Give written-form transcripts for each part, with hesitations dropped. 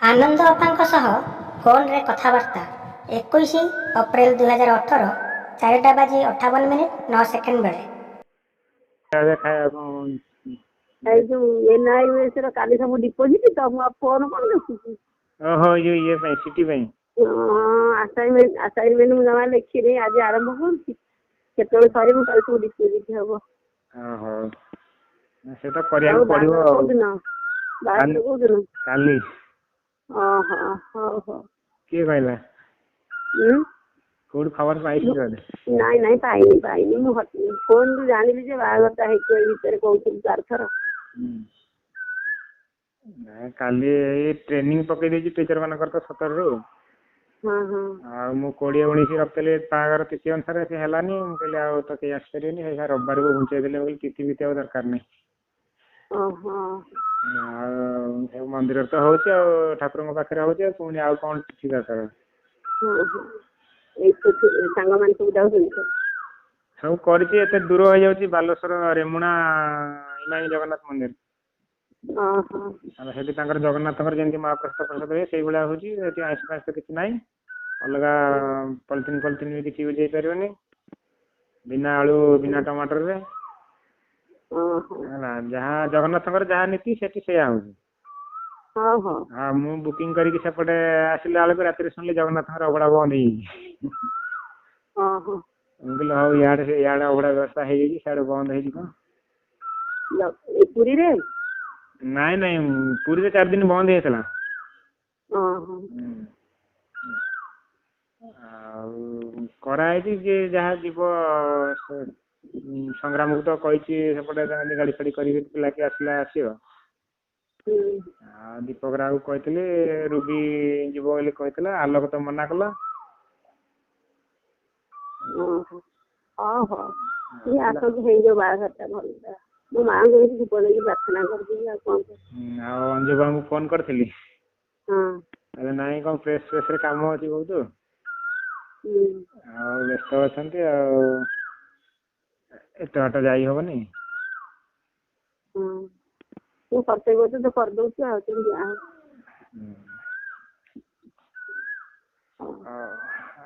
ଆନନ୍ଦ ଅପାଙ୍କ ସହ ଫୋନରେ କଥାବାର୍ତ୍ତା, 21 ଅପ୍ରେଲ 2018, 4ଟା ବାଜି 58 ମିନିଟ୍ 9 ସେକେଣ୍ଡ ବେଳେ। ଖାଇବା? ଏଇ ଯୋଉ ଏନ୍ଆଇଓଏସ୍ ର କାଲି ସବୁ ଡିପୋଜିଟ୍ ତ, ମୁଁ ଆଉ ଫୋନ କଣ ଦେଖୁଛି? ଓହୋ, ଏଇ ଯୋଉ ଇଏ ପାଇଁ, ସିଟି ପାଇଁ? ହଁ, ଆସାଇନମେଣ୍ଟ ମୁଁ ଜମା ଲେଖିନି, ଆଜି ଆରମ୍ଭ କରୁଛି। କେତେବେଳେ ସରିବ? କାଲି ସବୁ ଡିପୋଜିଟ୍ ହବ। ଓହୋ, ସେ ତ ଆଉ କରିବାକୁ ପଡିବ। ବାହାଘର ଆଉ କୋଉଦିନ? ବାହାଘର କୋଉଦିନ? କାଲି। ଓହୋ, ହଉ ହଉ। କିଏ କହିଲା? ଉଁ? କୋଉଠି ଖବର ପାଇଥିଲୁ ବୋଧେ? ନାଇଁ ନାଇଁ, ପାଇନି ପାଇନି। ମୁଁ ଫୋନରୁ ଜାଣିଲି ଯେ ବାହାଘରଟା ହେଇଥିବ ଏଇ ଭିତରେ, କହୁଥିଲି ତ ଆରଥର। ନାଇଁ, କାଲି ଏଇ ଟ୍ରେନିଂ ପକେଇ ଦେଇଛି ଟିଚର ମାନଙ୍କର ତ 17ରୁ। ହଁ ହଁ ଆଉ ମୁଁ 20, 19 ରଖିଥିଲି ବାହାଘର ତିଥି ଅନୁସାରେ, ସେ ହେଲାନି। ମୁଁ କହିଲି ଆଉ ତ କେହି ଆସିପାରିବେନି, ସେଇ ରବିବାରକୁ ଘୁଞ୍ଚେଇ ଦେଲେ ବୋଲି ତିଥି ଫିଥି ଆଉ ଦରକାର ନାହିଁ। ଆଉ ସେ ମନ୍ଦିରରେ ତ ହଉଛି ଆଉ ଠାକୁରଙ୍କ ପାଖରେ ହଉଛି, ଆଉ ପୁଣି ଆଉ କଣ ତିଥି ଦରକାର? ହଁ ହଁ ଏଇ ତ ସାଙ୍ଗମାନେ ସବୁ ଯାଉଛନ୍ତି ତ? ସବୁ କରିଛି। ଏତେ ଦୂର ହେଇଯାଉଛି, ବାଲେଶ୍ୱର ରେମୁଣା ଇମାମି ଜଗନ୍ନାଥ ମନ୍ଦିର। ଆଉ ସେଠି ତାଙ୍କର ଜଗନ୍ନାଥଙ୍କର ଯେମିତି ମହାପ୍ରସାଦ ପ୍ରସାଦ ହୁଏ, ସେଇଭଳିଆ ହଉଛି ସେଠି। ଆଇଁଷ ଫାଇଁଷ କିଛି ନାହିଁ, ଅଲଗା ପଲିଥିନ ଫଲିଥିନ ବି କିଛି ୟୁଜ୍ ହେଇପାରିବନି, ବିନା ଆଳୁ ବିନା ଟମାଟରରେ। ହେଲା, ଯାହା ଜଗନ୍ନାଥଙ୍କର ଯାହା ନୀତି ସେଠି ସେଇଆ ହଉଛି। ହଉ ହଉ ଆଉ ମୁଁ ବୁକିଂ କରିକି ସେପଟେ ଆସିଲା ବେଳକୁ ରାତିରେ ଶୁଣିଲି ଜଗନ୍ନାଥଙ୍କର ଅବଢା ବନ୍ଦ ହେଇଯାଇଛି। ମୁଁ କହିଲି ହଉ, ଇଆଡେ ଇଆଡେ ଅବଢା ବ୍ୟବସ୍ଥା ହେଇଯାଇଛି, ସିଆଡେ ବନ୍ଦ ହେଇଛି କଣ? ଏ ପୁରୀରେ? ନାଇଁ ନାଇଁ, ପୁରୀରେ 4 ଦିନ ବନ୍ଦ ହେଇଯାଇଥିଲା। ଆଉ କରାହେଇଛି, ଯିଏ ଯାହା ଯିବ ସେ ସଂଗ୍ରାମକୁ ତ କହିଛି, ସେପଟେ ଗାଡି ଫାଡି କରିକି ପିଲା କିଏ ଆସିଲେ ଆସିବ। ଆଉ ଦୀପକ ରାଉକୁ କହିଥିଲି, ରୁବି ଯିବ ବୋଲି କହିଥିଲା, ଆଲୋକ ତ ମନା କଲା। ଓହୋ, ହଉ ହଉ, ସିଏ ଆସନ୍ତୁ, ହେଇଯାଉ ବାହାଘରଟା ଭଲ। ମୋ ମାଆଙ୍କୁ ବେଶୀ ଧୂପ ଦେଇକି ପ୍ରାର୍ଥନା କରିଦେବି, ଆଉ କଣ କରିବି? ଆଉ ଅଞ୍ଜୁ ବାବୁଙ୍କୁ ଫୋନ କରିଥିଲି। କହିଲେ ନାଇଁ, କଣ ପ୍ରେସ୍ ଫ୍ରେସ୍ ରେ କାମ ଅଛି ବହୁତ, ଆଉ ବ୍ୟସ୍ତ ଅଛନ୍ତି, ଆଉ ଏତେ ବାଟ ଯାଇ ହବନି। ହଁ, ମୁଁ କର୍ତ୍ତବ୍ୟ ତ କରିଦଉଛି, ଆଉ କେମିତି ଆଉ।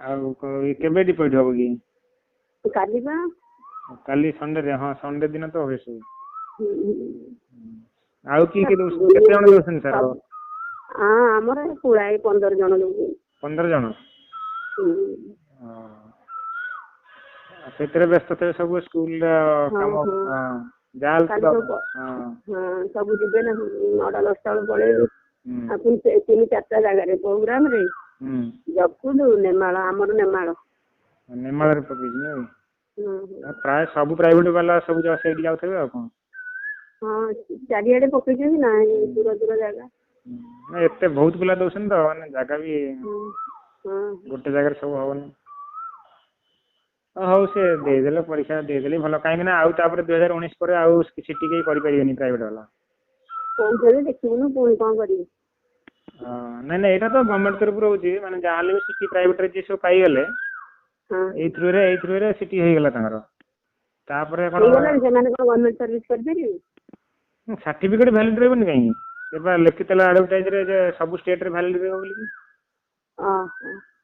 ଆଉ କେବେ ଡିପୋଜିଟ୍ ହବ କି? କାଲି ବା। କାଲି ସଣ୍ଡେରେ? ହଁ, ସଣ୍ଡେ ଦିନ ତ ହୁଏ ସବୁ। ହୁଁ। ଆଉ କିଏ କିଏ ଦଉଛନ୍ତି? କେତେ ଜଣ ଦଉଛନ୍ତି ସାର୍? ହଁ, ଆମର ପୁଳାଏ, 15 ଜଣ ଦଉଛନ୍ତି। 15 ଜଣ? ହୁଁ। ଆଉ ସେଥିରେ ବ୍ୟସ୍ତ ଥିବେ ସବୁ ସ୍କୁଲର କାମ। ହଁ। ଯାହାହେଲେ କାଲି ତ ସବୁ ହଁ, ସବୁ ଯିବେ ନା, 9ଟା 10ଟା ବେଳକୁ ପଳେଇବେ। ଆଉ ପୁଣି ସେ ତିନି ଚାରିଟା ଜାଗାରେ ପ୍ରୋଗ୍ରାମରେ, ଜଗପୁର, ନେମାଳ, ଆମର ନେମାଳ। ନେମାଳରେ ପକେଇଛି ନାଇଁ? ହୁଁ ହୁଁ। ଆଉ ପ୍ରାୟ ସବୁ ପ୍ରାଇଭେଟ ବାଲା ସବୁ ସେଇଠି ଯାଉଥିବେ, ଆଉ କଣ? ହଁ, ଚାରିଆଡେ ପକେଇଛନ୍ତି ନା, ଏଇ ଦୂର ଦୂର ଜାଗା। ନା, ଏତେ ବହୁତ ପିଲା ଦଉଛନ୍ତି ତ, ମାନେ ଜାଗା ବି ହଁ ହଁ ଗୋଟେ ଜାଗାରେ ସବୁ ହବନି। ହଉ, ସେ ଦେଇଦେଲେ, ପରୀକ୍ଷା ଦେଇଦେଲେ ଭଲ, କାହିଁକି ନା ଆଉ ତାପରେ 2019 ପରେ ଆଉ ସିଟି କେହି କରିପାରିବେନି ପ୍ରାଇଭେଟ ବାଲା। କହୁଛନ୍ତି, ଦେଖିବୁନୁ ପୁଣି କଣ କରିବି। ହଁ, ନାଇଁ ନାଇଁ, ଏଇଟା ତ ଗଭର୍ଣ୍ଣମେଣ୍ଟ ତରଫରୁ ରହୁଛି, ମାନେ ଯାହାହେଲେ ବି ସିଟି ପ୍ରାଇଭେଟରେ ଯିଏ ସବୁ ପାଇଗଲେ, ଏଇ ଥ୍ରୁରେ ସିଟି ହେଇଗଲା ତାଙ୍କର, ତାପରେ କଣ? ହେଇଗଲାଣି, ସେମାନେ କଣ ଗଭର୍ଣ୍ଣମେଣ୍ଟ ସର୍ଭିସ କରିପାରିବେ? ସାର୍ଟିଫିକେଟ ଭ୍ୟାଲିଡ ରହିବନି କାହିଁକି? ସେ ବା ଲେଖିଥିଲା ଆଡଭର୍ଟାଇଜରେ ଯେ ସବୁ ଷ୍ଟେଟରେ ଭ୍ୟାଲିଡ ରହିବ ବୋଲିକି।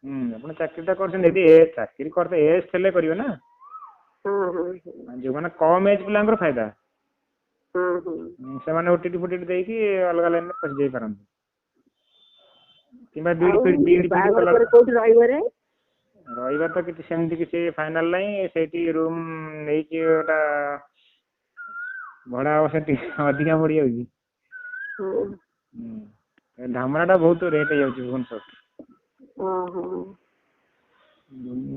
ହୁଁ, ଆପଣ ଚାକିରିଟା କରୁଛନ୍ତି, ଯଦି ଏ ଚାକିରି କରିତେ ଏଜ୍ ଥିଲେ କରିବେ ନା। ହଁ ହଁ ହଁ ଯୋଉମାନେ କମ ଏଜ୍ ପିଲାଙ୍କର ଫାଇଦା। ହଁ ହଁ ସେମାନେ ଓଟିଟି ଫୋଟିଟି ଦେଇକି ଅଲଗା ଲାଇନରେ ପଶି ଯାଇ ପାରନ୍ତି, କିମ୍ବା ବିଇଡି ଆଉ ବିଇଡି ଫିଇଡି ବାହାଘର କଲା। ପରେ କୋଉଠି ରହିବରେ? ରହିବା ତ କିଛି ସେମିତି କିଛି ଫାଇନାଲ ନାହିଁ। ସେଇଠି ରୁମ ନେଇଛି ଗୋଟା, ଭଡା ଅବଶ୍ୟ ଟିକେ ଅଧିକା ପଡିଯାଉଛି। ହୁଁ, ଧାମରା ଟା ବହୁତ ରେଟ୍ ହେଇଯାଉଛି ଭୁବନେଶ୍ୱର।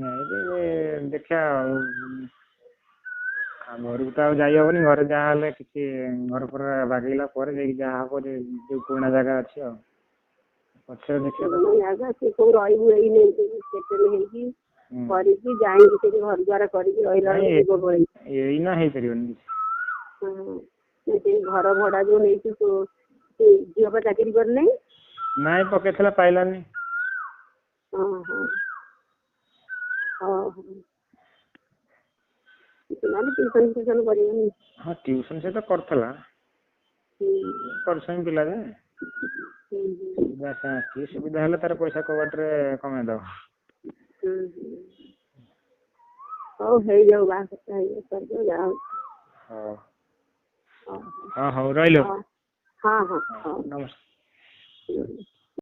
ନାଇଁ, ଦେଖିବା। ଆଉ ଆଉ ଘରକୁ ତ ଆଉ ଯାଇ ହବନି। ଘରେ ଯାହା ହେଲେ କିଛି ଘର ଫର ବାଗେଇଲା ପରେ ଯାଇକି ଯାହା ହବ, ଯେ ଯୋଉ ପୁରୁଣା ଜାଗା ଅଛି, ଆଉ ପଛରେ ଦେଖିବା। ପୁରୁଣା ଜାଗା ସେ କୋଉ ରହିବୁ? ଏଇ ସେଟେଲ ହେଇକି କରିକି ଯାଇକି ସେଠି ଘର ଦ୍ୱାର କରିକି ରହିଲା ନାଇଁ, ବେଳକୁ ଯୁଗ ପଳେଇବ। ଏଇନା ହେଇପାରିବନି କିଛି। ହଁ, ସେ ଘର ଭଡା ଯୋଉ ନେଇଛୁ, ସେ ଝିଅ ପା ଚାକିରି କରିନାହିଁ? ନାଇଁ, ପକେଇଥିଲା, ପାଇଲାନି। ହଁ ହଁ, ସେମାନେ ଟିଉସନ ଫିଉସନ କରିବେନି? ହଁ, ଟିଉସନ ସେ ତ କରୁଥିଲା। ପରିଶ୍ରମୀ ପିଲା ଯେ। ହୁଁ ହୁଁ ଯିବା ଆସିବା ଅଛି, ସୁବିଧା ହେଲେ ତାର ପଇସା କୋଉ ବାଟରେ କମେଇ ଦବ। ହୁଁ ହୁଁ। ହଉ, ହେଇଯାଉ, ବାହାଘରଟା ହେଇଯାଉ, ସରିଯାଉ, ଯାହା ହଉଛି। ହଉ। ହଉ। ହଁ, ହଉ, ରହିଲି। ହଁ ହଁ ହଁ ହଉ। ନମସ୍କାର।